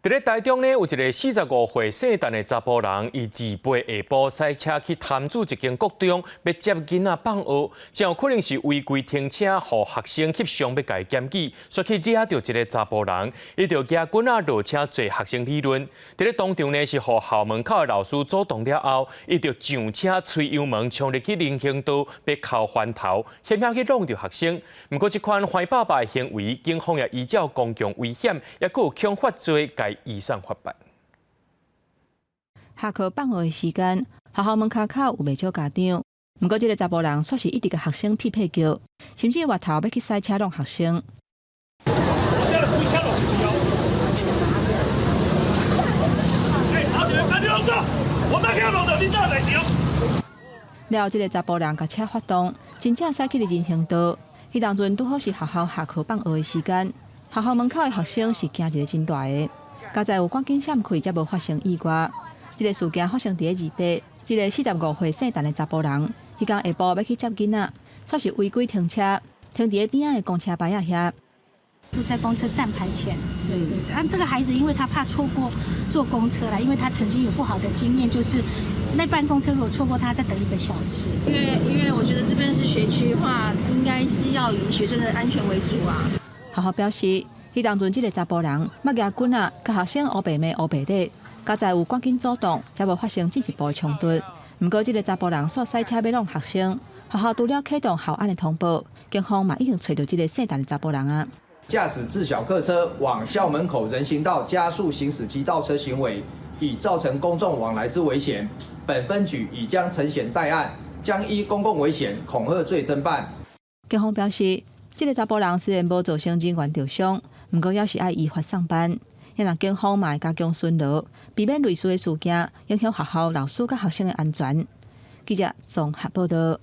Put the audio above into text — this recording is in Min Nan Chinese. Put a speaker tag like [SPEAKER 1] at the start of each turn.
[SPEAKER 1] 佇咧台中呢，有一个45歲姓陳的查埔人，伊自八下晡駛車去潭子一間國中，欲接囡仔放學，真有可能是違規停車，予學生翕相欲共伊檢舉，煞去惹著這个查埔人，伊就舉棍仔落車揣學生理論。佇咧當場呢，是予校門口的老師阻擋了後，伊就上車催油門衝入去人行道，欲扣翻頭，險險去挵著學生。毋過這款壞爸爸的行為，警方也依照公共危險，抑閣有恐嚇罪，共移送法辦。
[SPEAKER 2] 下課放學的時間，學校門跤口有袂少家長。毋過，這个查埔人煞是一直共學生屁屁叫，甚至越頭欲去駛車挵學生。了後，這个查埔人共車發動，真正駛去佇人行道。彼當陣拄好是學校下課放學的時間，學校門口的學生是驚一个真大的。佳哉有趕緊閃開，才無發生意外。這个事件發生佇咧二八，這个45歲姓陳的查埔人，彼工下晡欲去接囡仔，煞是違規停車，停佇咧邊仔的公車牌仔遐。
[SPEAKER 3] 是在公車站牌前。對對。啊，這個孩子因為他怕錯過坐公車啦，因為他曾經有不好的經驗，就是那班公車如果錯過，他再等一個小時。
[SPEAKER 4] 因為我覺得這邊是學區的話，應該是要以學生的安全為主啊。
[SPEAKER 2] 學校表示，彼當陣這个查埔人，捌舉棍仔，共學生烏白罵烏白咧，佳哉有趕緊阻擋，才無發生進一步的衝突。毋過，這个查埔人煞駛車欲挵學生，學校除了啟動校安的通報，警方嘛已經揣著這个姓陳的查埔人啊。
[SPEAKER 5] 駕駛自小客車往校門口人行道加速行駛及倒車行為，已造成公眾往來之危險。本分局已將陳嫌待案，將依公共危險恐嚇罪偵辦。
[SPEAKER 2] 警方表示，這个查埔人雖然無造成人員著傷，毋過猶是愛依法送辦。若警方嘛會加強巡邏，避免類似的事件影響學校老師佮學生的安全。記者綜合報道。